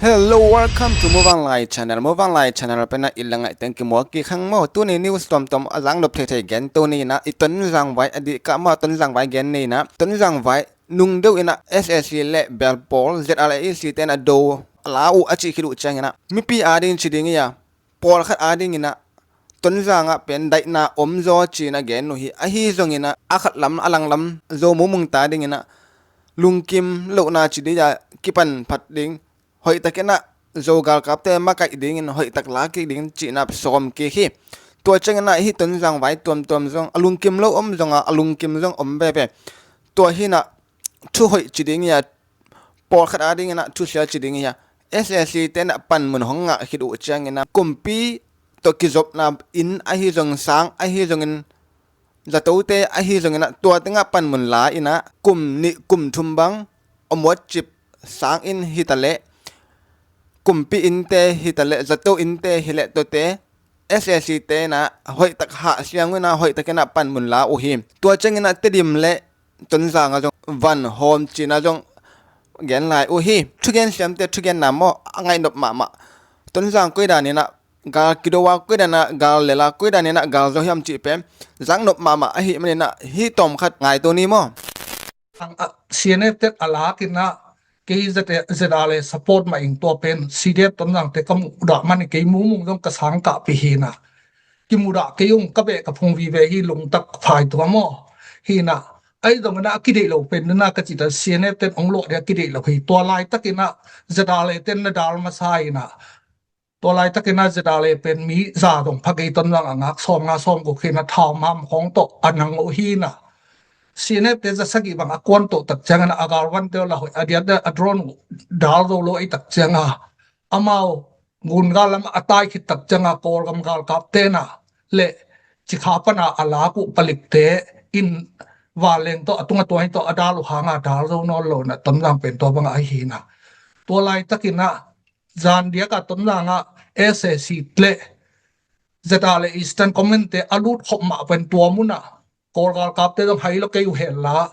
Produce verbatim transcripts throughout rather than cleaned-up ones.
Hello, welcome to Muvanglai Channel. Muvanglai Channel pen a i la ngaih teng kimuak kik hang maw. Tuni news tuamtuam a zang nop theithei gen to ni in a, i Tonzang vai a dih kah maw, Tonzang vai gen ni in a, Tonzang vai nung deuh in a S A C le bel pawl Z R A E C te in a do a la uh a cih khit uh ciangin a, mipi a ding ci ding hi a, pawlkhat a dingin a Tonzang ah pen daihna om zaw ci in a gen uh hi. Ahi zongin a, a khat lam a lang lam Zo mumung ta dingin a lungkim lohna ci ding a kipan phat ding, hoih takin a Zo galkapte makaih dingin hoih tak la kik ding cihna sawm kik hi. Tua ciangin a hih Tonzang vai tuamtuam zong a lungkim lo om zong a, a lungkim zong om veve. Tua hi in a thu hoih ci ding hi a, pawlkhat a dingin a thusia ci ding hi a, S A C te in a panmun hong ngah khit uh ciangin a kumpi tawh kizopna inn ahi zong, sang ahi zongin, zatote ahi zongin a tua tengah panmun la in a kum nih kum thum bang a muat cip sang inn hi ta leh, kumpi innte hi ta leh, zato innte hi leh, tuate S A C te in a hoih tak hah siang uh in a hoih takin a panmun la uh hi. Tua ciangin a Tedim le Tonzang ah zong van hawm ci in a zong gen lai uh hi. Thugen siamte thugenna maw, a ngaih nop mahmah. Tonzang koi dan in a gal kido a, koi dan a gal lel a, koi dan in a gal zo hiam cih pen zang nop mahmah ahih manin a hih tawmkhat ngai to ni maw. Ang a, C N F te a lak in a kei Z-, Z R A support mah ing, tua pen C D F Tonzang te ka mudah man in kei mumung zong ka sang kahpih hi in a, kimudah kei ung, ka beh ka phung vive hi, lungtak phai tua maw. Hi in a, ahi zongin a kideih lo pen in a ka cih ta, C N F te in ong luah ding a kideih lo hi. Tua laitakin a Z R A te in na dal masa in a, tua laitakin a Z R A pen mi za dong pha kei, Tonzang a ngak sawm nga sawm guk hi in a, thau mam khawng tawh a nang uh hi in a, C N F te za sagih bang a kuan tawh tak ciangin a galvante uh la hoih a diat a drone uh dal zo lo ei tak ciang a, amau Gunga lam a tai khit tak ciang a Kawlgam galkapte in a le Cikha pan a a lak uh palikte in vanleng tawh a tung a tuai tawh a dal uh hang a dal zo nawn lo in a, Tonzang pen tua bang a ahi in a. Tua laitakin a zan diak a Tonzang ah S A C le Z R A le Eastern Command te a lut khop mah pen tua mun a Kawl galkapte zong hai lo kei uh hen la.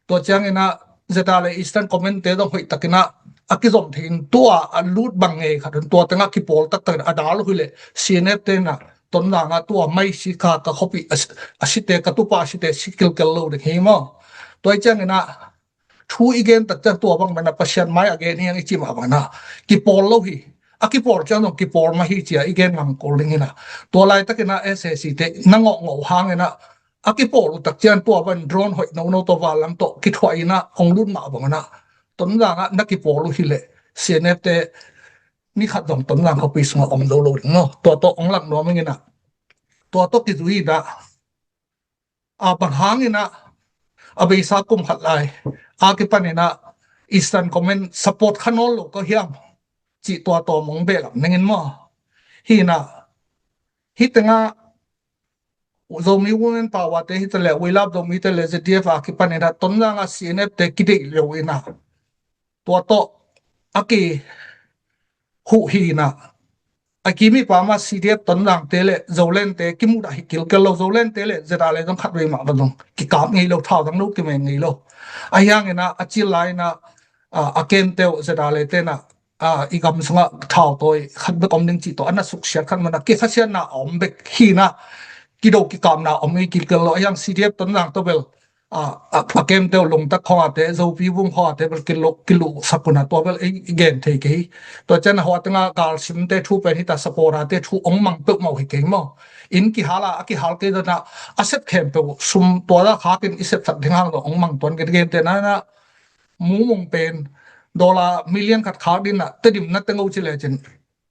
Tua ciangin a Z R A le Eastern Command te zong hoih takin a a kizom thei in tua a lut bang ngei khat un, tua tengah kipawl taktakin a dal uh hi leh C N F te in a Tonzang ah tua mai si kha ka khuapih a si, a site, ka tupa a site si kilkel lo ding hi maw. Tua hi ciangin a thu i gen tak ciang tua bang mah in a Pasian mai a gen hi hang i cih mah bang in a kipawl lo hi. A kipawl ciang zong kipawl mah hi ci a i gen ngang kul ding hi in a. Tua laitakin a S A C te na ngawhngawh hangin a a kipawl uh tak ciang tua bang drone hoih nono tawh vanlam tawh kithuah in a hong lut mah bang in a Tonzang ah na kipawl uh hi leh C N F te ni khat zong Tonzang khuapi sungah om zo lo ding maw. Tua tawh hong lak nuam ing in a, tua tawh kizui in a, a bang hangin a a beisa kum khat lai a kipanin a Eastern Command support kha nawn lo ka hiam cih tua tawm hong behlap ning in maw. Hi in a, hih tengah Zomi Women Power te hi ta leh, We Love Zomi te leh, Z D F a kipanin a Tonzang a C N F te kideih lo in a, tua tawh a ki huh hi in a, a kimi pa mah C D F Tonzang te le Zoland te kimudah hi kilkel lo, Zoland te le Z R A le zong khat vei mah bang zong kikap ngei lo, thau dang lo kimeng ngei lo. Ahi hangin a a cil lai in a, a, a kemte uh Z R A le te in a, a, i gam sungah thau tawi khat bek om ding cih tawh a na suksiat khat man a kikhasiatna a om bek hi in a, kido kikapna a om ngei kilkel lo. Ahi hang C D F Tonzang tawh bel a, a, a kemte uh Lungtak khawng a te, Zopi Vung khawng a te bel kiluh, kiluh sak un a, tua bel i, i gen thei kei. Tua ciang a hua tengah galsimte thu pen hi ta, supporter te thu hong mang peuhmah uh hi kei maw. Inn kihal a, a kihal kei dan a, a sep khempeuh sum tua da khakin i sepsak ding hang zong hong mang tuan gen, gente na na mumung pen dollar million khat khak ding a, Tedim na teng uh ci lecin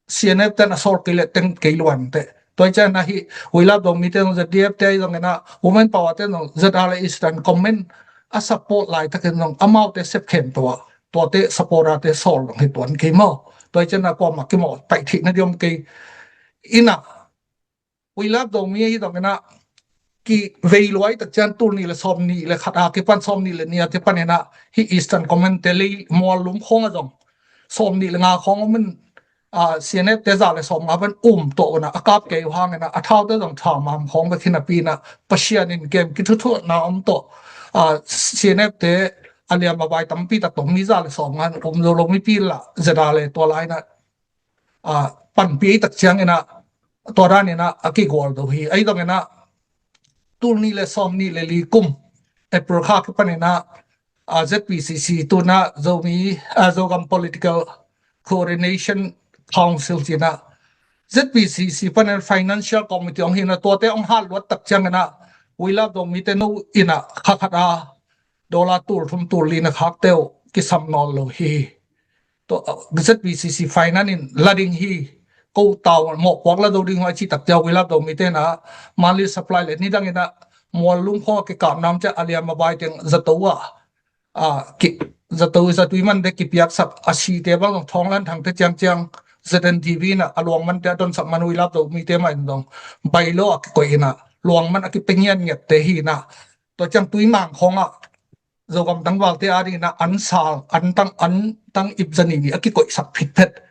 C N F ten a sawl kei leh teng kei luan teh. Tua hi ciang a hih We Love Zomi te zong, Z D F te ahi zongin a, Women Power te zong, Z R A Eastern Command a support laitakin zong amaute sep khempeuh a, tuate supporter te sawl zong hi tuan kei maw. Tua hi ciang a kuamah kimawh paih theih na diam kei. In a, We Love Zomi ahi zongin a, kivei luai tak ciang tul nih le sawm nih le khat a kipan, sawm nih le nih a kipan in a, hih Eastern Command te lei mual lum khawng a zong sawm nih le nga khawng om in, a, C N F te za le sawm nga pan um tawh un a, a kap kei uh hangin a, a thaute zong thau mam khawng bek hi napi in a, Pasian in kem kithuthuatna om tawh, a, C N F te a liam a vai tampi tak tawh mi za le sawm ngan om zo lo mipi lah ZRA le tua lai inah, a, panpi ei tak ciang inah tua dan inah a kigual do hi. Ahi zong inah tul nih le sawm nih le li kum April kha kipan inah, a, ZPCC tu inah Zomi, a, Zogam Political Coordination Council ci inah ZPCC panin Financial Committee hong hi inah tuate hong hat luat tak ciang inah We Love Zomite no inah kha khat a dollar tul thum tul li na khakte uh kisam nawn lo hi. Tua, ZPCC finance in la ding hi, ko tau mawhpuak la do ding hi a cih tak ciang We Love Zomite inah monthly supply le nidang inah Muallum khua kikap nam ciah a liam a vai teng zato ah, a, ki, zato, zatui man de kipiaksak a site bang zong Thawnglan Thangte ciangciang ZNTV inah a luang mante a donsak man We Love Zomite mah in zong bailo a kikoih inah luang man a kipe ngiatngiatte hi inah tua ciang Tuimang khawngah Zogam tangvalte a ding inah an sal, an tang, an tang ip zani ni a kikoihsak phitphet.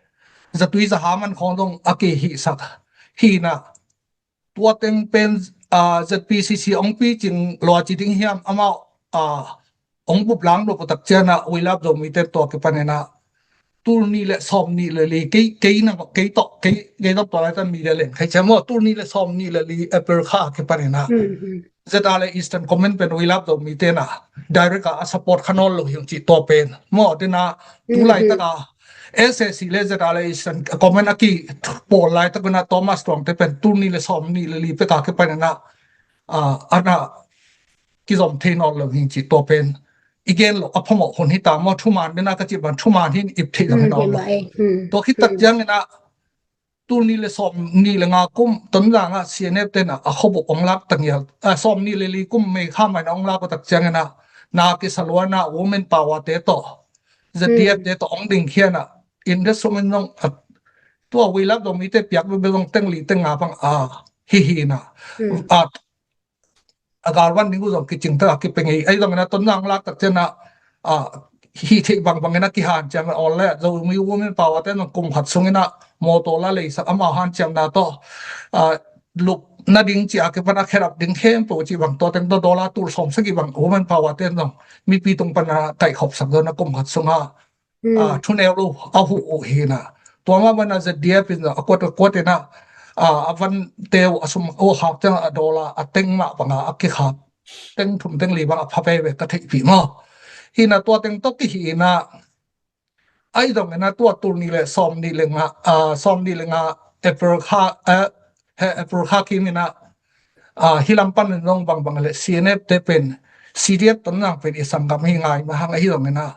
Zatui zaha man khawng zong a kihihsak hi inah tua teng pen, a, ZPCC hong picing lua ci ding hiam amau, a, hong bup lang lo tak ciang inah We Love Zomite tua kipan inah tul nih le sawm nih le li kei, kei nang, kei tawh, kei, kei tawh tua lai tan media leng khai ciang maw tul nih le sawm nih le li April kha kipan inah ZRA le Eastern Command pen We Love Zomite inah direct a, a support kha nawn lo hi ung cih tua pen maw. Tua inah tu laitak a SAC le ZRA le Eastern Command a kipawl laitak inah Thomas Tuangte pen tul nih le sawm nih le li pek a kipan inah, a, ana kizom thei nawn lo hi ung cih tua pen i gen lo a phamawh hun hi ta maw. Thuman dena ka cih bang thuman hin ip theih lo hi nawn lo. Tua khit tak ciang inah tul nih le sawm nih le nga kum Tonzang ah CNF te inah a khuabup hong lak ta ngial, a, sawm nih le li kum May kha mah inah hong lak uh tak ciang inah na kisa lua inah women power te tawh ZDF te tawh hong ding khia inah industry min zong, a, tua We Love Zomite piak bebe zong teng li teng nga bang, a, hi hi inah, a, a galvan ding uh zong kicing tak a kipe ngei. Ahi zong inah Tonzang lak tak ciang inah, a, hih theih bangbang inah kihanciam inah awl le Zomi women power te zong kum khat sung inah mawtaw la leisak amau hanciamna tawh, a, lup nading ci a kipan a khedap ding khempeuh cih bang tua teng tawh dollar tul sawm sagih bang women power te zong mipi tung pan a kaihkhopsak zo inah kum khat sungah, a, thuneu lo a huh uh hi inah tua mah bang inah ZDF in a kuat a kuat inah, a, a vante uh a sum uh khak ciang a dollar a teng mah bang a kikhak teng thum teng li bang a pha veve ka theihpih maw. Hi inah tua teng tawh kihi inah ahi zong inah tua tul nih le sawm nih le nga, a, sawm nih le nga April kha, a, he April kha kim inah, a, hih lam pan in zong bangbang le CNF te pen CDF Tonzang pen i sanggam hi ngai mah hang ahi zong inah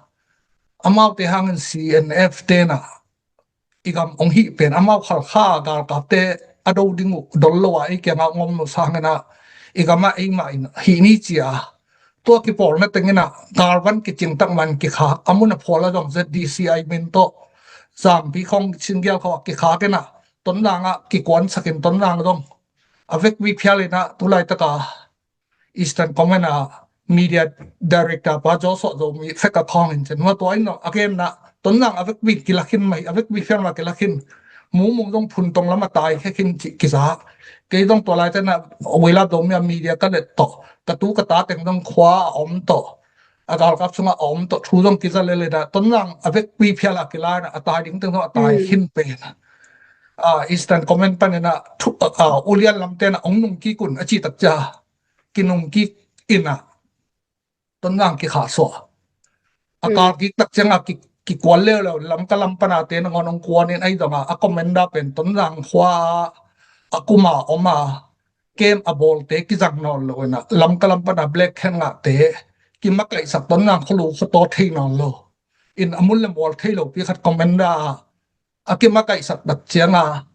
amaute hangin CNF te inah i gam hong hih pen amau Khalkha galkapte a do ding uh dol lo a ei kiangah hong om lo sang inah i gamah eimah in hih ni ci a tua kipawlna teng inah galvan kicing tak man kikhak a mun a phual a zong ZDCI min tawh Zampi khawng Chingial khawng a kikhak inah Tonzang ah kikuansak in Tonzang zong a vekpi phial inah tu laitak a Eastern Command a media director pa Joshua Zomi fek a khawng in cen hua tua in a genna Tonzang a vekpi kila khin mai, a vekpi phial mah kila khin. Mumung zong Phuntong lam a tai khe khin cih kiza. Kei zong tua lai tena We Love Zomi a media ka let tawh, ka tu ka ta teng zong khua a om tawh, a galkap sungah a om tawh thu zong kiza lele dah Tonzang a vekpi phial a kila in a tai ding teng zong a tai khin pen. A, Eastern Command panin a thu, a, ulian lam ten a ong nung kik un a cih tak cia kinung kik in a Tonzang kikhah suah. A kal kik tak ciangah ki, kikual leuleu Lamka lam pana te nangawn hong kuan in ahi zongah a commander pen Tonzang khua a kum a om a camp a bawlte kizang nawn lo in a Lamka lam pana Black Hand ngahte kimakaihsak Tonzang khualu khuataw thei nawn lo in a mun le mual thei lopi khat commander a a kimakaihsak tak cianga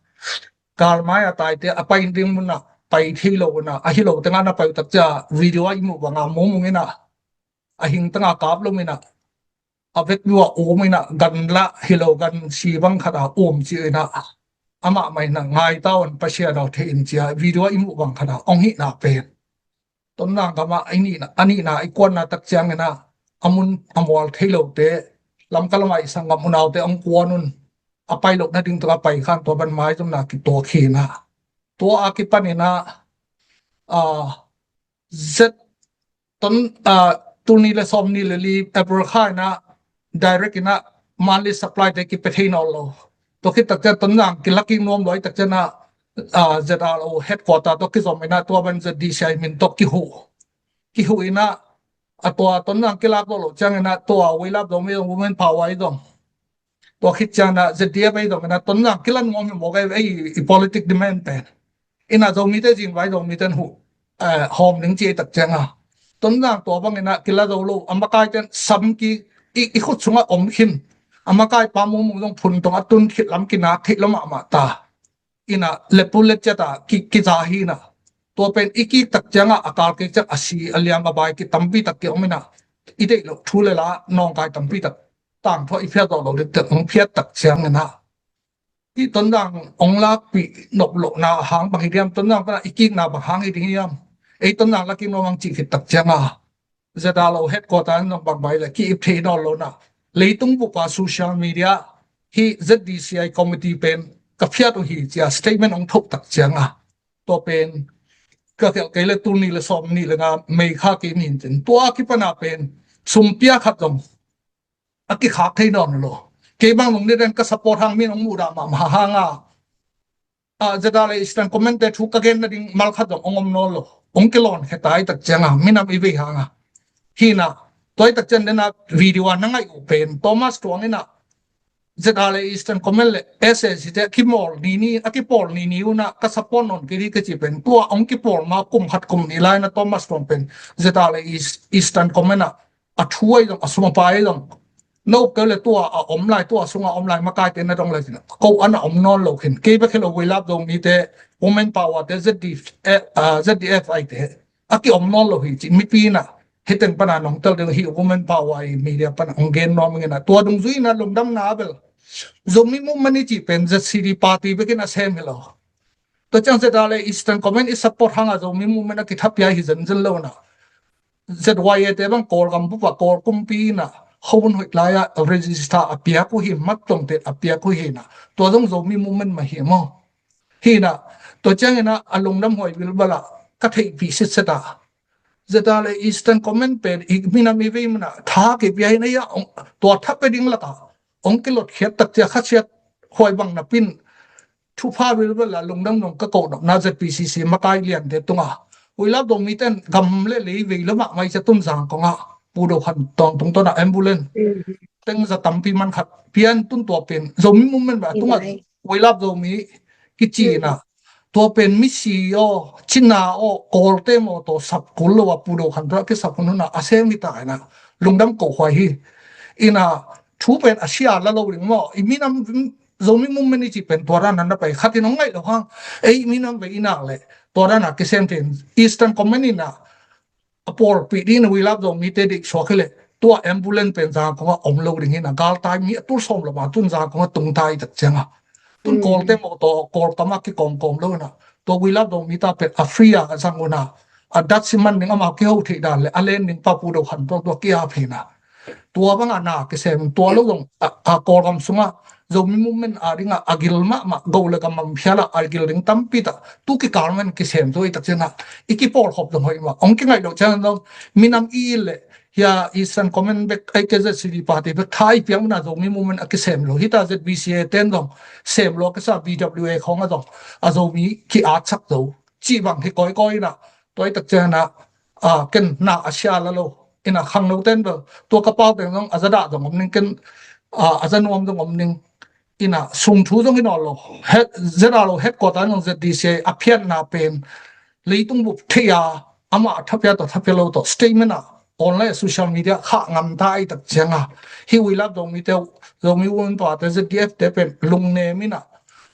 galmai a taite a pai ding munah pai thei lo unah a hi lo tengah na pai uh tak cia video ah i muh banga mumung inah a hing tengah kap lo minah a vekpi uh a um inah gan lah hi lo gan si bang khatah um ci inah amah mah inah ngai ta un Pasian aw thei in cia video ah i muh bang khatah ong hihna pen Tonzang gamah a nihna, a nihna i kuanna tak ciangin ah a mun a mual thei lote Lamka lamah i sanggam unaute hong kuan un a pai loh nading tungah pai khan tua ban maizumna kituak hi inah tua a kipan inah a zet ton a tul nih le sawm nih le li April kha in ah direct in ah monthly supply te kipia thei nawn lo. Tua khit tak ciang Tonzang kila kik nuam lo ahih tak ciang ah, ah, Z R O headquarter tawh kizom in ah tua bang Z D C I min tawh kihuh. Kihuh in ah a tua Tonzang kilak lo lo ciangin ah tua Weilap Zomi Women Power i zong tua khit ciangin ah Z D F a i zong in ah Tonzang kila nuam hi mawk a, i politic demand pen. In ah Zomite zingvai Zomite in huh, eh, hawm ding ci a i tak ciang a Tonzang tua bangin ah kila zo lo, a makaite in sam ki i, i khut sungah om khin. A makai pa mumung zong phun tawh a tun khit lam kinak theih lo mahmah ta. In ah lepu let ciat ah ki, kiza hi in ah tua pen i kik tak ciang ah a kal kik ciang a si a liam a bai ki tampi tak ki om in ah i deih loh thu le la nawngkai tampi tak tangthu a i phiat zawh lo ding tak hong phiat tak ciangin ah i Tonzang hong lakpih nop lohna hang bang hi diam, Tonzang pan ah i kikna bang hang hi ding hiam, ei Tonzang la kik nuam hang cih khit tak ciang a Z R O headquarter in zong bang bai le ki-ip thei nawn lo in ah leitung bup a social media hi Z D C I committee pen ka phiat uh hi ci a statement hong thoh tak ciang a tua pen ka khialh kei le tul nih le sawm nih le nga May kha kei ni in cin tua kipan ah pen sum pia khat zong a kikhak thei nawn lo. Kei bang nung ni den ka support hang min hong mudah mahmah hang a, ah, Z R A Eastern Command te thu ka gen nading mal khat zong hong om nawn lo. Hong kilawn khia ta ahih tak ciang a minam i vei hang a. Hi in ah tua ahih tak ciang den a video a na ngaih uh pen Thomas Tuang in ah Z R A Eastern Command le S A C te a kimawl ni ni, a kipawl ni ni un ah ka support nawn kei hi ka ci pen tua hong kipawl ma kum khat kum nih lai in ah Thomas Tuang pen Z R A East, Eastern Command ah a thu ahi zong, a sum a pai ahi zong, no keu le tua a om lai, tua sunga om lai makaite na dong lai cin ko an a om nawn lo khin. Kei bek hi lo, Weilap Zomite, Women Power te, Z D F, eh, ah, Z D F I te a ki om nawn lo hi ci mipi in ah hih teng pan a nong tel ding hi, Women Power i media pan a hong gen nuam ing in ah tua dungzui in ah lungdamna bel Zomi Movement i cih pen Z C D party bekin a sem hi lo. Tua ciang Z R A Eastern Command i support hang a Zomi Movement a kitha pia hi zenzen lo in ah Z Y A te bang Kawlgam bup ah Kawl kumpi in ah ho hun hoih lai ah register a piak uh hi, mat tawng te a piak uh hi in ah tua zong Zomi Movement mah hi maw. Hi in ah tua ciangin ah a lungdam huai bilbal ah ka theihpih sitset ah Z R A Eastern Command pen i minam i vei man ah tha kipia hi in ah tua tha pia ding lak ah hong kilot khiat tak ciang khasiat huai bang napi in thupha bilbal a lungdam zong ka koh nopna Z P C C makai liante tungah, Weilap Zomite in gam le lei vei lo mahmah i cia tun Zangkong ah Pu Do Khan Tawng tungtawn ah ambulance teng za tampi man khat pian tun tua pen Zomi Movement bang a tungah Weilap Zomi kici in ah tua pen misi aw, cina aw, Kawlte maw tawh sap kul lo a Pu Do Khan tawh a kisap hun hun ah a sem hi ta in ah lungdam koh huai hi. In ah thu pen a sia la lo ding maw, i minam Zomi Movement i cih pen tua dan a na pai khat in hong ngaih lo hang. Ei minam vei i nak leh tua dan a kisem thei in Eastern Command in ah a pawlpih ding in Weilap Zomite deih suak hi leh tua ambulance pen Zangkong ah om lo ding hi in ah galtai mi a tul sawm lo ma tun Zangkong ah tung ta i tak ciang a tun Kawlte maw tawh Kawlkam ah kikawmkawm lo in ah tua Weilap Zomite pen a free a zang un ah a dat siman ding amau kiho theih dan le a len ding pa Pu Do Khan tawh tua ki-ap hi in ah tua bang a na kisem tua lo zong a, a Kawlgam sungah Zomi Movement a ding ah a gil mahmah go le gam a phial ah a gil ding tampi tak tu kikal man kisem zo i tak ciang ah i kipawlkhop zong hoih mah hong kingaih loh ciang zong minam i leh hia Eastern Command bek, A K Z C D party bek tha i piak man ah Zomi Movement a kisem lo hi ta. Z B C A ten zong sem lo a kisa, B W A khawng ah zong a Zomi ki-atsak zo cih bang hi kawikawi in ah tua i tak ciang ah, ah, ken na a sia la lo in ah khangno ten bel tua ka pau teng zong a za dah zong om ning ken, ah, a za nuam zong om ning in ah sung thu zong hi nawn lo. Z R O headquarter zong Z D C I a phiatna pen leitung bup thei a amah a thapia tawh thapia lo tawh statement ah online social media khah ngam ta i tak ciang a hi Weilap Zomite, Zomi Women Power te, Z D F te pen lungnem in ah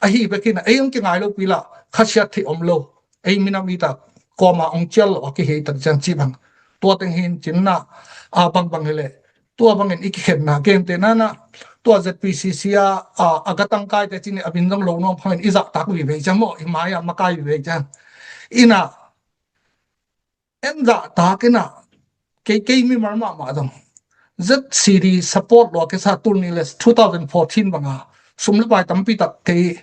ahi bek in ah ei hong kingai lo pi lah khasiat theih om lo. Ei minam i tak kuamah hong cial lo a kihi tak ciang cih bang tua teng hi in cin ah, a bangbang hi leh tua bangin i kikhenna kente nana tua Z P C C a, a, a gatangkaite cin i a min zong lo nuam phangin i zahtak vivei ciang maw, i mai a makai vivei ciang in ah en zahtak in ah kei, kei mimal mahmah zong Z C D support lo a kisa tul nih le two thousand fourteen banga sum le pai tampi tak kei,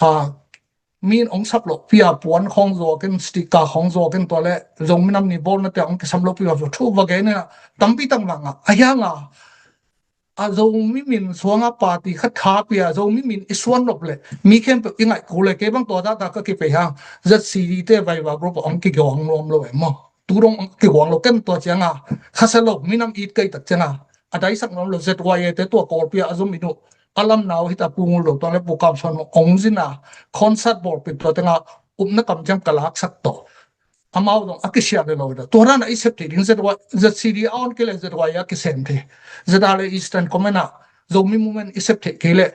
a, mi in hong sap loh pi a puan khawng zuak in, sticker khawng zuak in, tua le Zomi Nam Ni bawlna te hong kisam loh pi a zuak thu va gen in a, tampi tak mah ngah a hiang a, a Zomi min suanga party khat tha pi a Zomi min i suan nop le mi khempeuh i ngaih kul le, kei bang tua data ka kipei hang ZCD te Viber group a hong kiguang nuam lo em maw? Tu dong kiguang lo, ken tua cianga khasa lo, minam it kei tak cianga a daisak nuam lo. ZYA te tua Kawlpi a zum in uh, a lamnau hita Pu Ngul lo tua le Pu Kam Suan hong zin a, concert bawlpin tua tenga upna kam ciang ka laksak tawh. Amau dong a kisia le lo da. Tua rana i sep thei ding ZY, ZCD a on kei le ZYA a kisem thei. ZRA Eastern Command a Zomi Movement i sep thei kei le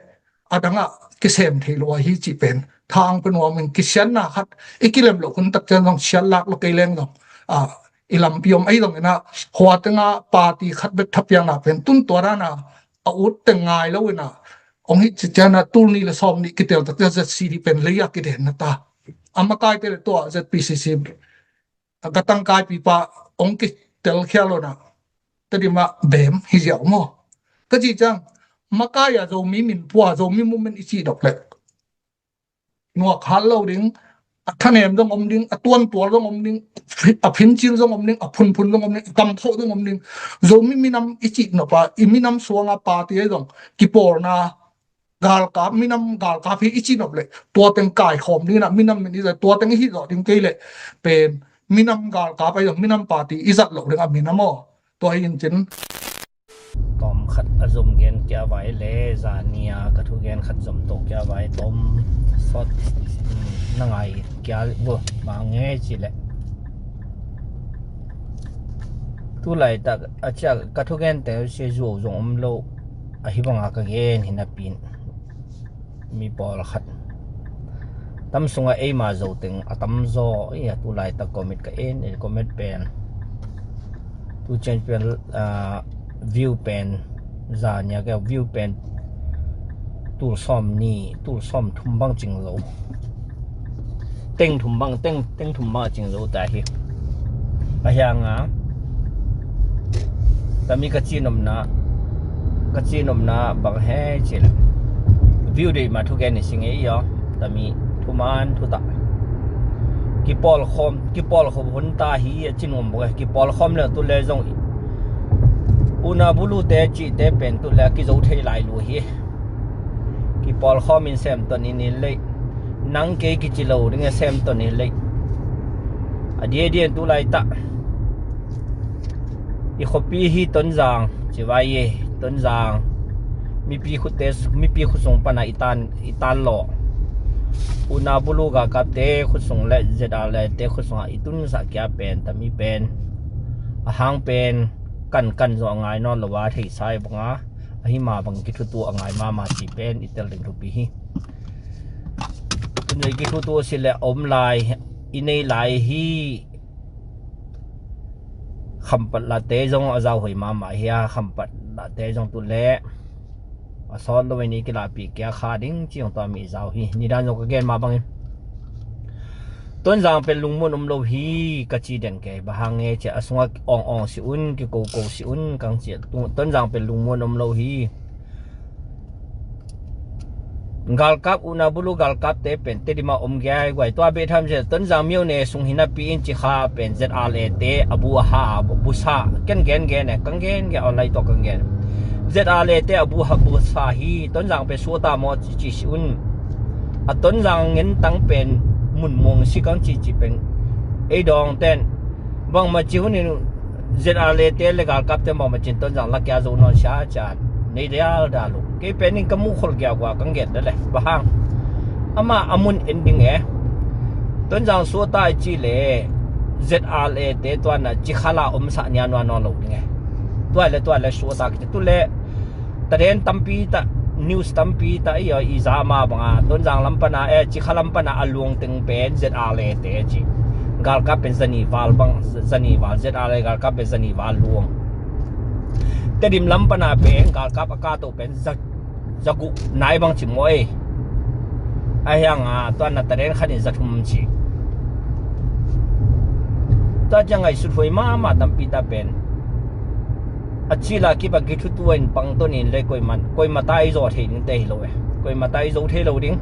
a dang a kisem thei lo ahi cih pen thang pe nuam in, kisianna khat i kilem lo hun tak ciang zong siat lak lo kei leng zong, a, i lampi om ahi zong in a, hua tenga party khat bek thapiakna pen tun tua rana a ut teng ngai lo in a, hong hi ci ciang a tul nih le sawm nih kitel tak ciang ZCD pen lei a kidenna ta. A makai te le tua ZPCC a ka tangkaipipa hong kitel khial lo na, Tedim ah bem hi ziau maw? Ka ci ciang, makai a Zomi min pua, Zomi Movement i cih dok leh nuak hal lo ding, a thanem zong om ding, a tuantual zong om ding, a phincil zong om ding, a phunphun zong om ding, a kamthoh zong om ding. Zomi minam i cih nop a, i minam suanga party ahi zong kipawlna, galkap, minam galkap hi i cih nop leh tua teng kaikhawm ding in a, minam min i zat, tua teng i hih zawh ding kei leh pen minam galkap ahi zong minam party i zat loh ding a minam aw. Tua hi in cin. Tawm khat a zom gen kia vai le, zania ka thu gen khat zom to kia vai, tawm sawt na ngai kia vo ma nge ci leh. Tu laitak a ciak ka thu gen te sia zuau zong om lo, ahi banga ka gen hi napi in mi pawl khat tam sunga eima zo teng a tam zaw i a, tu laitak comment ka en, en comment pen tu chen pen, ah, view pen, zania ka view pen tul sawm ni, tul sawm thum bang cing zo. Teng thum bang, teng, teng thum bang a cing zo ta hi. A hiang a, tami ka ci nopna, ka ci nopna bang he ci le. View dei ma thu gen ni sing e i aw. Tami thuman thuta. Kipawl khawm, kipawl khawm hun ta hi a ci nuam bawk e. Kipawl khawm le tu le zong i. Una bulu te ci te pen tu le a kizo thei lai lu hi. Kipawl khawm in sem ton in in lei. Nang kei kici lo ding a sem ton in lei. A dia dia tu lai ta. I khuapi hi Tonzang, ci vai e, Tonzang. Mipi khutte, mipi khut sung pana i tan, i tan law. Una bulu galkap te khut sung le ZRA te khut sunga i tunsak kia pen, tami pen. A hang pen, kan kan zaw ngai nawn lo a thei sai banga. Ahi ma bang kithutu a ngai mama ci pen i tel ding thupi hi. Tunei kithutu si le om lai, i nei lai hi. Khampat late zong a zau hoi mama hi a, khampat late zong tu le a sawt lo in i kilahpih kia kha ding ci zong tua mi zau hi. Nidan zong ka gen ma bangin Tonzang pen lungmuan om lo hi ka ci den kei, bang hang nge cia a sunga awng awng si un, kikoko si un kang cia. Tonzang pen lungmuan om lo hi. Galkap, una bulu galkap te pen Tedim a om giai guai. Tua beh tham zel Tonzang miau ne sung hi napi in ci kha pen ZRA te a bu a ha a bu sa. Ken gen gen e, kang gen gen online tua kang gen. ZRA te a bu ha bu sa hi Tonzang pen suata maw ci ci si un. A Tonzang ngen tang pen mun muang si kang ci ci pen. Ei dawng ten bangma ci hun in ZRA te le galkap te bangma cin Tonzang lakia zo nawn sia cian nei dial dalu. Kei pen in ka mukhol kia kua kang gen da le. Bang hang ama a mun en ding e. Tonzang suata i ci le ZRA te tuana ci khala om sa nia nua nawn lo ding e. Tua le tua le suata ki tu le. Taden tampi ta, news tampi ta i, i za ma banga Tonzang lam pana e, Cikha lam pana a luang teng pen ZRA te ci. Galkap pen zani val bang, zani val, ZRA galkap pen zani val luang. Tedim lam pana pen galkap a kato pen za, zagu nai bang ci maw e. A hiang a tuan na taden khat in zathum ci. Tua ciang ngaihsut huai mama tampi ta pen a cila kipa kithutu in pangton in le koima, koima ta i zo thei ding te hi lo e. Koima ta i zo thei lo ding.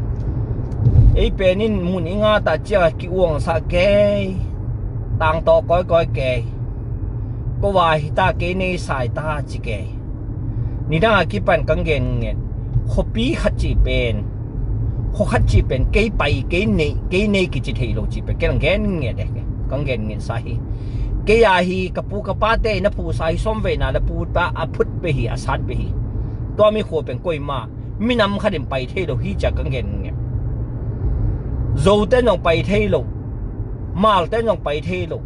Ei pen in mun i ngat ah ciang a ki-uangsak kei, tangtawk kawikawi kei, kua hi ta kei nei sai ta ci kei. Nidang a kipan kang gen nget, khuapi khat cih pen, khua khat cih pen kei pai, kei nei, kei nei kici thei lo cih pen kei kang gen nget e, kang gen nget sa hi. Kei a hi ka pu ka pate na phusa hi, sawmveina le puta a phut beh hi, a sat beh hi. Tua mi khua pen koima minam khat in pai thei lo hi cia kang gen nget. Zote zong pai thei lo, Malte zong pai thei lo,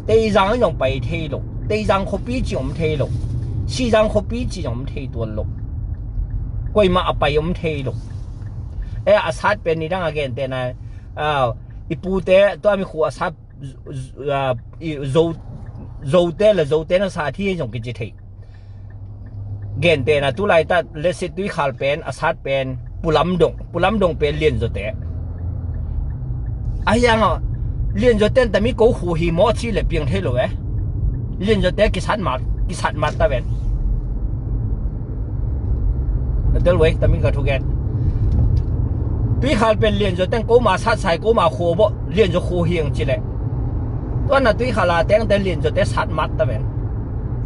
Teizang zong pai thei lo, Teizang khuapi ci om thei lo, Sizang khuapi ci zong om thei tuan lo. Koima a pai om thei lo. E, a sat pen nidang a gentehna, a, i pute tua mi khua a sat, z-, z-, a, i Zo, Zote le Zote na sat hi zong kici thei. Gentehna tulaitak Lesit Tuikhal pen a sat pen Pu Lam Dong, Pu Lam Dong pen Lianzaw te. A hiang a Lianzaw ten tami ko khu hi maw ci le piang thei lo e. Lianzaw te kisat mat, kisat mat ta ven. Na tel wei, tami ka thu gen. Tuikhal pen Lianzaw ten ko ma sat sai, ko ma khu bo, Lianzaw khu hiang ci le. Tua na Tuikhal a teng ten Lianzaw te sat mat ta ven.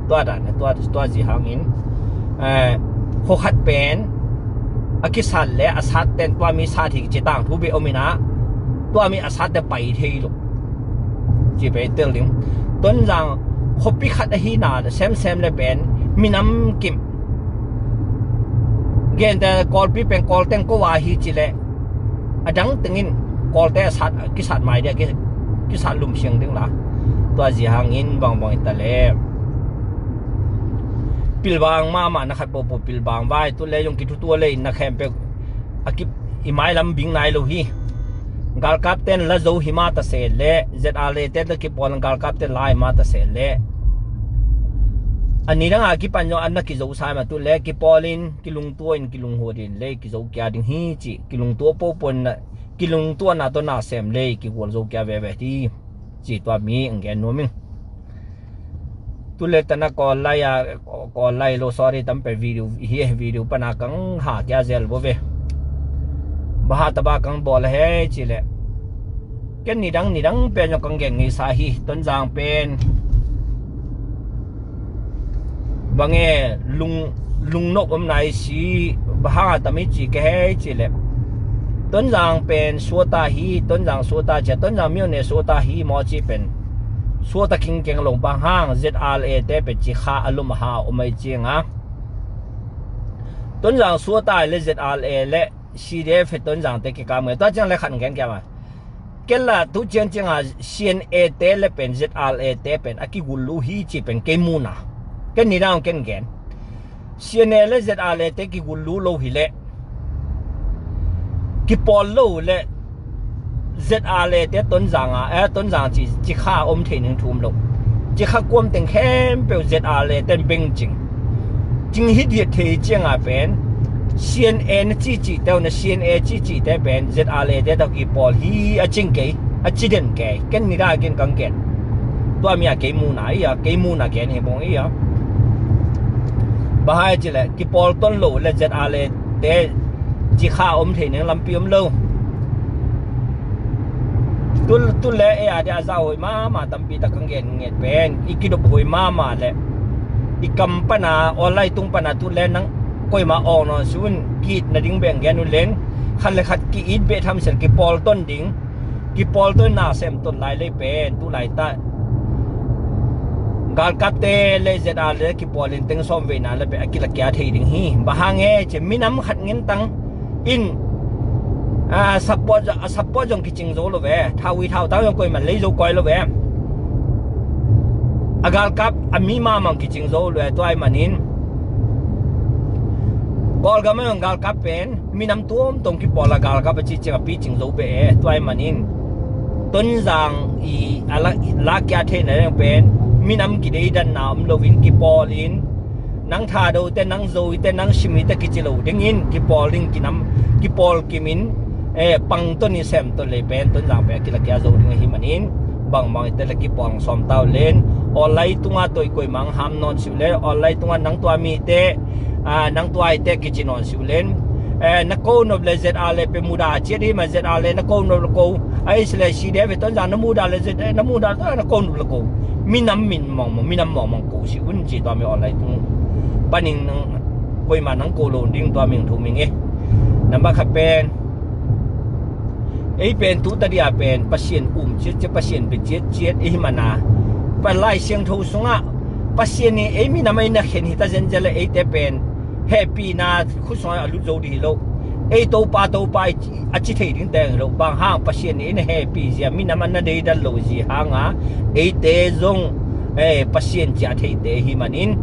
Tua dan, tua, tua zi hangin, eh, khua khat pen a kisat le a sat ten tua mi sat hi ci tangthu beh om in a, tua mi a sat te pai thei lo. Ci pen tel ding. Tonzang khuapi khat ahi na le semsem le pen minam kim. Gente Kawlpi pen Kawl teng ko a hi ci le, a dang tengin Kawlte a sat, kisat mai dia, ki-, kisat lum siang ding la. Tua zi hangin bangbang i ta le pilvang mahmah na khat pawpaw pilvang vai tu le zong kithutua le in na khempeuh a kip i mailam bing nai lo hi. Galkap ten la zo hi ma ta se le, Z R A te la kipawl galkap ten la hi ma ta se le, a nidang a kipan zong an na kizo sai ma tu le kipawl in kilungtua in kilunghuat in le kizo kia ding hi ci, kilungtua pawpaw na, kilungtuana tawh na sem le kigual zo kia veve hi ci tua mi ang gen nuam ing. Tu le tana Kawl lai a, Kawl lai lo, sorry, tampe video hi, video pana kang ha kia zel bo ve. Baha taba kang bawl he ci le. Ken nidang, nidang pen zong kang gen ngei sa hi, Tonzang pen. Bange lung, lungnop om nai si, bahang a tami ci ke hei ci le. Tonzang pen suata hi, Tonzang suata cia, Tonzang mione suata hi maw ci pen. Suata kingkeng lo bahang Z R A te pen ci kha a lum a ha om ai ciang a. Tonzang suata le Z R A le C D F he Tonzang te kikam ngai. Tua ciang le khan gen kia ma. Ken la tu cian ciang a C N A te le pen Z R A te pen a kigul lu hi ci pen kei muna. Ken nidang ken gen. C N A le Z R A te kigul lu lo hi le. Kipawl lo le Z R A te Tonzang a, eh, Tonzang ci, ci kha om thei ning thum lo. Ci kha kuam teng khempeuh Z R A ten beng cing. Cing hit hiat thei ciang a pen. C N A na ci ci teu na C N A ci ci te pen Z R A te tau kipawl hi a cing kei, a ci den kei. Ken nidang ken kang ken. Tua mi a kei muna i a, kei muna ken hi bong i a. Bahai ci le, kipawl ton lo le Z R A te ci kha om thei ning lampi om lo. Tu, tu le e a dia za hoi mama tampi ta kang gen nget pen. I kidop hoi mama le. I kam pana, online tung pana tu le nang koima ong non sun, kit na ding beng gen u len. Khan le khat ki it be tham sel kipawl ton ding. Kipawl ton na sem ton lai le pen, tu lai ta. Galkap te le Z R le kipawl in teng sawm veina le pen, a kilakia thei ding hi. Bahang e, ce minam khat ngin tang. In, a, support, a, support zong kicing zo lo ve. Thau i thau tau zong koi man lei zo koi lo ve. A galkap, a mi mamang kicing zo lo ve. Tua i manin. Kawlgam a zong galkap pen, minam tuam tuam kipawl a galkap a ci ciang a pi cing zo be e. Tua i manin. Tonzang i, a la, la kia thei na zong pen, minam kidei dan na om lo in kipawl in. Nang Thado te, nang Zo i te, nang Sim i te kici lo dingin kipawl ding kinam, kipawl kimin, eh, pang ton i sem ton lei pen Tonzang pen a kilakia zo ding ahi manin bangbang i te le kipawl sawm tau len. Online tunga toi koi mang ham non siu len. Online tunga nang tua mi te, ah, nang tua i te kici non siu len. eh, na ko nop le Z R le pe muda ciat hi ma, Z R le na ko nop le ko. A hi le C D F Tonzang na muda le Z R na muda na ko nop le ko. Minam min mong mong, minam mong mong ko si un ci tua mi online tung. Panin nang koima nang ko lo ding tua ming thu ming e. Nambat khat pen ei pen tu ta dia pen Pasian um ciat ciat, Pasian be ciat ciat ei hi mana. Pa Lai Siangtho sungah Pasian ni ei minam ei na khen hi ta zenzen le eite pen hehpihna khut sungah a lut zo ding hi lo. Ei Topa Topa a ci thei ding teng hi lo. Bang hang Pasian ni ei na hehpih zia, minam a na deidan lo zi hanga eite zong, eh, Pasian cia theite hi manin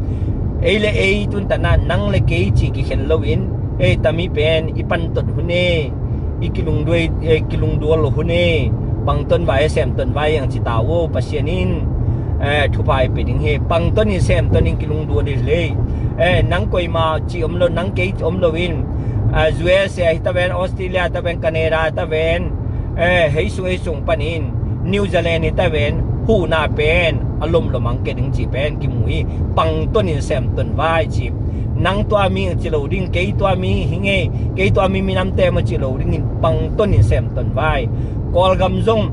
ei le ei tuntana nang le kei ci kikhen loin ei tami pen i pantot hun e, i kilungduai, eh, kilungdual hun e, pangton vai, semton vai ang ci ta uh Pasian in, eh, thupha i pe ding hi. Pangton in semton in kilungdual hi le, eh, nang koima ci om lo, nang kei ci om lo in, eh, U S A hi ta ven, Australia ta ven, Canada ta ven, eh, hei sung hei sung panin New Zealand hi ta ven, huhna pen a lomlom ang ke ding ci pen kimu hi. Pangton in semton vai ci. Nang tua mi ci lo ding, kei tua mi hi ngei, kei tua mi minamte ma ci lo dingin pangton in semton vai. Kawlgam zong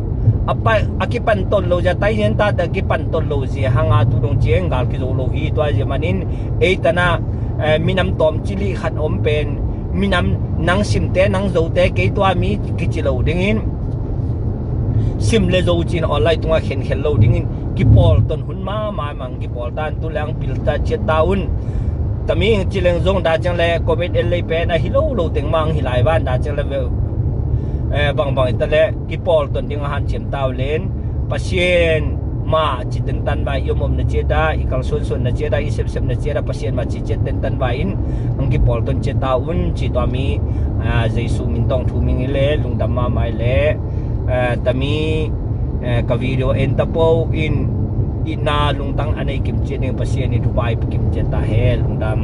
a pa, a kipanton lo zia, taizian tate a kipanton lo zia hanga tu dong ciang gal kizo lo hi. Tua zia manin eitana, eh, minam tawm cili khat om pen minam nang simte nang zote kei tua mi kici lo dingin sim le zo cin online tungah khenkhen lo dingin kipawlton hun mama mang kipawl tan tu leng pilta ciat ta un. Tami ci leng zong da ciang le covid en lei pen a hi lo lo teng mang hi lai van da ciang le ve, eh, bangbang ita le kipawlton ding a hanciam ta uh len Pasian ma ci tentan vai, i om omna ciata, i kalsuansuanna ciata, i sepsepna ciata Pasian ma ci ciat tentan vai in ang kipawlton ciat ta un ci tua mi, ah, Jesu min tawng thu ming i le lungdam mamai le, ah, tami, eh, ka video en tapo in itna lungtang a nei kim ciat ding Pasian in thupha i kim ciat ta he lungdam.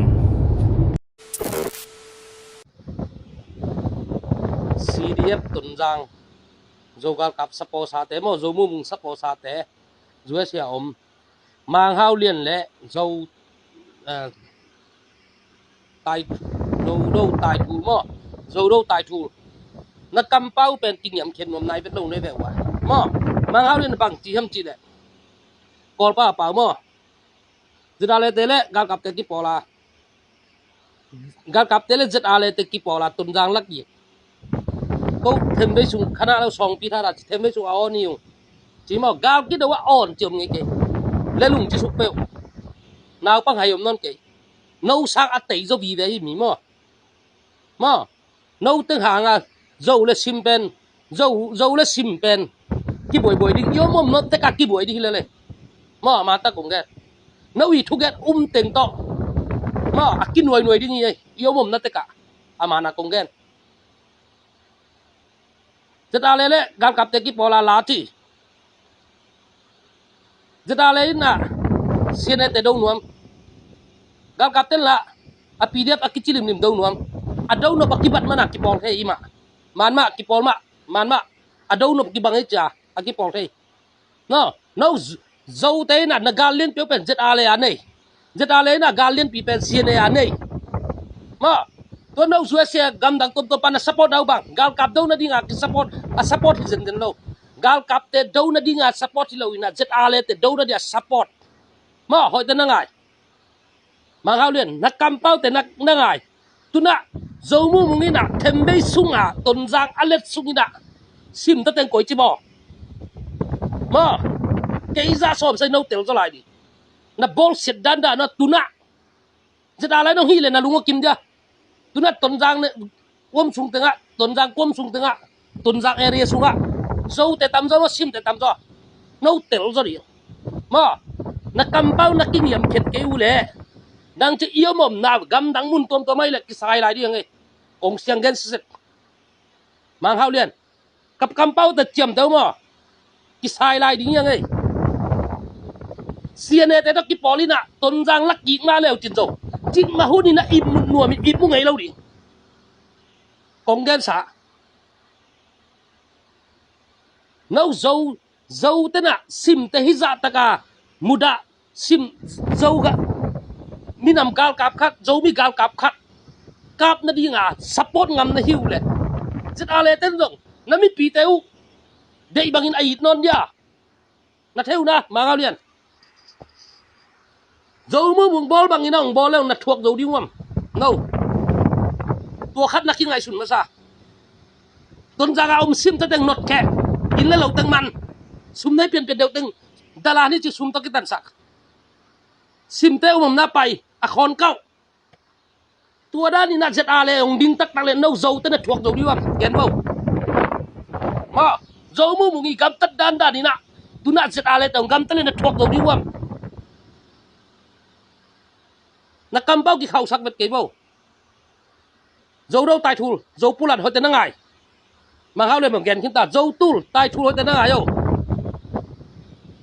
C D F Tonzang Zo galkap saposate maw, Zo mumung saposate U S A om. Mang Hau Lian le Zo, eh, tai, Zo Do Tai Thu maw, Zo Do Tai Thu. Na kampau pen kingiam khen nuam nai vet lo nei ve wa maw. Mang Hau Lian bang ci ham ci le Kawlpa pau maw. Z R le te le galkapte kipawl a, galkapte le Z R le te kipawl a Tonzang lak i ko thembei sung khana lo sawngpi tha ra ci thembei sung a awn hi ung ci maw. Gal kido a awn ci om ngei kei le lung ci suk peuh. Naupang hai om nawn kei. No sang a tei zo vive hi mi maw. Maw, no teng hanga Zo le sim pen, Zo, Zo le sim pen kibuaibuai ding, i om omna teka kibuai ding hi lele. Maw, a mata kong gen. No i thugen um teng tawh maw, a kinuainuai ding hi ei, i om omna teka. A mana kong gen. Z R le le galkapte kipawl a la ci. Z R le in a C N A te do nuam. Galkapte la a P D F a kicilimlim do nuam. A do nop a kibat mana kipawl thei i mah. Man mah kipawl mah, man mah a do nop kibang ei cia a kipawl thei. No, no, Zote in a na gal lianpi pen Z R le a nei. Z R le in a gal lianpi pen C N A a nei. Maw, tua no U S A gamdang tuamtuam pan a support dau bang galkap do nading a kisupport, a support hi zenzen lo. Galkapte do nading a support hi lo in a Z R le te do nading a support. Maw, hoihte na ngai. Mang Hau Lian, na kampaute na, na ngai. Tunah Zo mumung in a thembei sunga Tonzang a let sung in a simta teng koi ci maw. Maw, kei zah sawm sai no tel zaw lai ding. Na bawlsiat dandan na tunah Z R lai nong hih le na lung a kim dia. Tunah Tonzang ne kuam sung tengah, Tonzang kuam sung tengah, Tonzang area sungah Zote tamzaw maw, simte tamzaw. No tel zaw ding. Maw, na kampau na kingiam khen kei uh le nang ci i om omna gamdang mun tuamtuam ai le kisai lai ding ei. Kong siang gen siset. Mang Hau Lian, kap kampaute ciamteu maw, kisai lai ding hi ang ei. C N A te tawh kipawl in a Tonzang lak kik mah leu cin zo, cikmah hun in a ip mu nuam in ip mu ngei lo ding. Kong gensa. No Zo, Zo tena simte hizah taka mudah sim, Zo ga, minam galkap khat, Zomi galkap khat kap nadinga support ngam na hi uh leh, ZRA le ten zong na mipite uh deih bangin a it nawn dia. Na thei uh na, Mangau Lian. Zo Mu Mung bawl bangin a hong bawl le na thuak zo ding uh am? No. Tua khat na kingaihsun masa. Tonzang a om simte teng notkheh. Inn le lo teng man. Sum nei pianpian deuh teng. Dala ni ci sum tawh kitansak. Simte om omna pai a khawn kauh. Tua dan inah ZRA le hong ding taktak le no Zote na thuak zo ding uh am? Gen bo. Ma, Zo Mu Mung i gamtat dandan inah tunah ZRA le te hong gamtat le na thuak zo ding uh am? Na kampau kikhauhsak vet kei bo. Zo Do Tai Thul, Zo Pu Lat hoihte na ngai. Mangau le mong gen khin ta, Zo Tul Tai Thul hoihte na ngai o.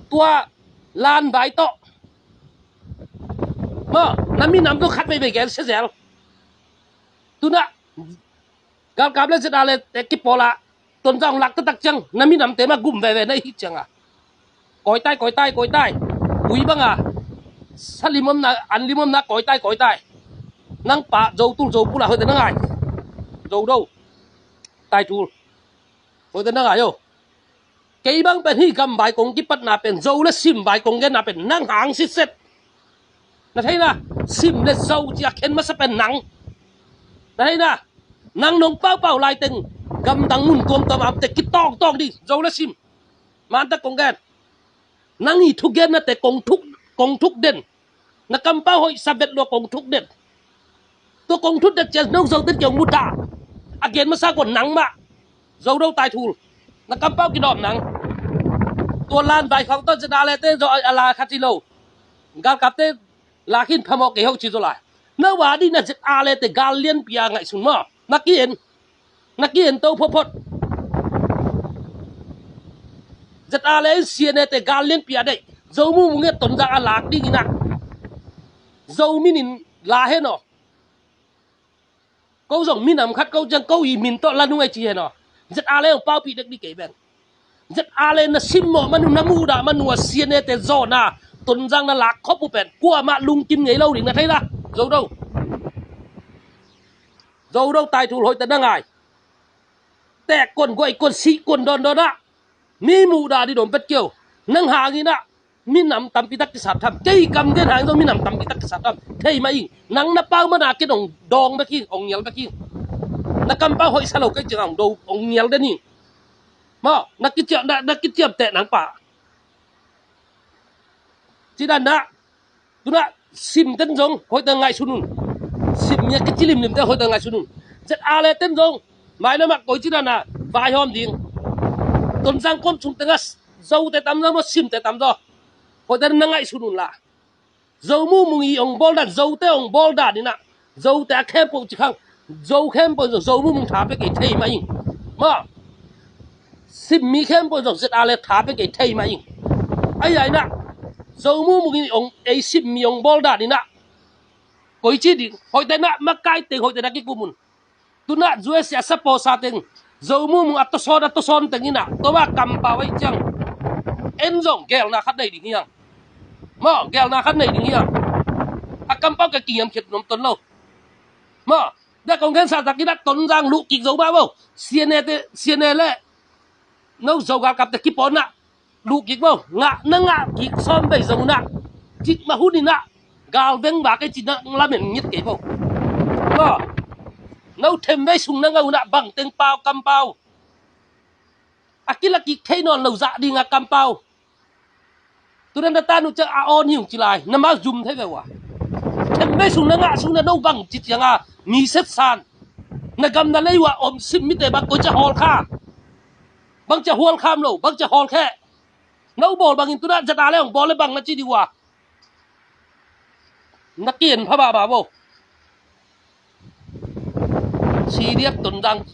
Tua Lan Vai tawh. Ma, na minam tawh khat veivei gen sia zel. Tunah galkap le ZRA le te kipawl ah Tonzang lak taktak ciang na minamte mah gum veve na i hih cianga. Kawi tai, kawi tai, kawi tai. Ui banga sa lim omna, an lim omna, kawi tai, kawi tai. Nang pa Zo Tul, Zo Pu Lat hoihte na ngai. Zo Do Tai Thul hoihte na ngai o. Kei bang pen hih gam vai kong kipatna pen Zo le Sim vai kong genna pen nang hang sitset. Na theina, Sim le Zo ci a khen masa pen nang. Na theina, nang nong paupau laiteng gamdang mun tuamtuam amte kitawktawk ding Zo le Sim. Mantak kong gen. Nang i thugennate kong thuk, kong thuk den. Na kampau hoih sa vet lua kong thuk den. Tua kong thuk den cian no Zote kiang muta. A gen masa kua nang mah. Zo Do Tai Thul. Na kampau kidawm nang. Tua Lan Vai khawng tawh ZRA le te zo a la khat hi lo. Galkapte la khin phamawh kei ho ci zo lai. Na wa dih na ZRA le te gal lianpi a ngaihsun maw? Na ki-en. Na ki-en to photphot. ZRA le in CNA te gal lianpi a deih. Zo Mu Mung e Tonzang a lak ding inah Zo min in la hen aw. Ko zong minam khat ko ciang ko i min tawh la nung ei ci hen aw. ZRA le hong paupih dek dih kei beng. ZRA le na simmawh man uh, na muhdah man uh a CNA te zawhna Tonzang na lak khop uh pen kuamah lungkim ngei lo ding na thei la. Zo Do. Zo Do Tai Thul hoihte na ngai. Tek kuan, guai kuan, sih kuan dawndawn ah mi muhdah dih dom pet kio. Nang hang inah minam tampi tak kisap tham. Kei kam den hang zong minam tampi tak kisap tham. Thei mah ing. Nang na pau mana kin ong dawng bek hi, ong ngial bek hi. Na kampau hoih sa lo kei ciang ong do, ong ngial den hi. Maw, na kiciam, na, na kiciam teh nang pa. Ci dan dah. Tunah Sim ten zong hoihte ngaihsun un. Sim mi a kici limlimte hoihte ngaihsun un. ZRA le ten zong mainam ah koi ci dan a vaihawm ding. Tonzang kom sung tengah Zote tam zaw maw, Simte tam zaw. Hoihte na ngaihsun un la. Zo Mu Mung i ong bawl dan, Zote ong bawl dan inah Zote a khempeuh ci khang. Zo khempeuh in zong Zo Mu Mung tha pia kei thei mah ing. Maw, Sim mi khempeuh in zong ZRA le tha pia kei thei mah ing. Ahi a inah Zo Mu Mung in ong, ei Sim mi ong bawl dan inah koi ci ding, hoihte na makai teng hoihte na kikum un. Tunah USA saposa teng Zo Mu Mung a tawsawn, a tawsawn teng inah toma kampau ahi ciang en zong gelna khat nei ding hiang. Maw, gelna khat nei ding hiang. A kampau ka kingiam khiat nuam ton lo. Maw, dah kong gensa tak inah Tonzang luh kik zo mah bo. CNA te, CNA le no Zo galkapte kipawnah luh kik bo. Ngah na ngah kik sawm bei zong unah kik mah hun inah gal veng va kei ci na lamen ngit kei bo. Maw, no themvei sung na ngah unah bangteng pau kampau a kila kik thei nawn lo zah dinga kampau. Tunan na tan uh ciang a awn hi ung ci lai, na mau zum thei ve uh a. Themmei sung na ngah sung na no bang ci cianga mi setsan. Na gam na lei uh a om Sim mite bang koi cia hawl kha. Bang cia hawl kham lo, bang cia hawl kheh. No bawl bangin tunah ZRA le hong bawl le bang na ci dih uh a. Na kian pha mahmah bo. CDF Tonzang,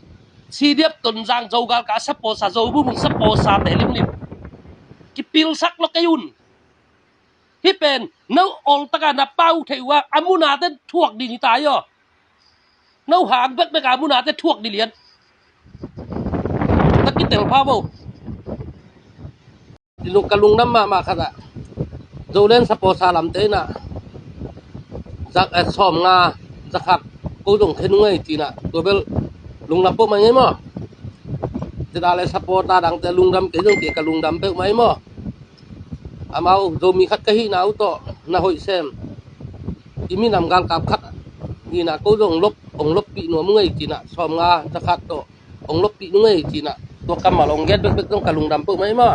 CDF Tonzang Zo galkap saposa, Zo buhmung saposa te limlim kipilsak lo kei un. Hih pen no oltaka na pau thei uh a, a munate thuak dih ni tai aw. No hang bekbek a munate thuak dih lian. Na kitel pha bo. Ka lungdam mahmah khat ah Zoland saposa lamte inah za, eh, sawmnga, zakhat, ko zong khen uh ngei cinah tua bel lungdam peuhmah ngei maw. Zeda le supporter dangte lungdam kei zong kei ka lungdam peuhmah ei maw. Amau Zomi khat ka hihna uh tawh na hoih sem i minam galkap khat hinah ko zong lop hong loppih nuam uh ngei cinah sawmnga zakhat tawh hong loppih uh ngei cinah tua kammal hong gen bekbek zong ka lungdam peuhmah ei maw.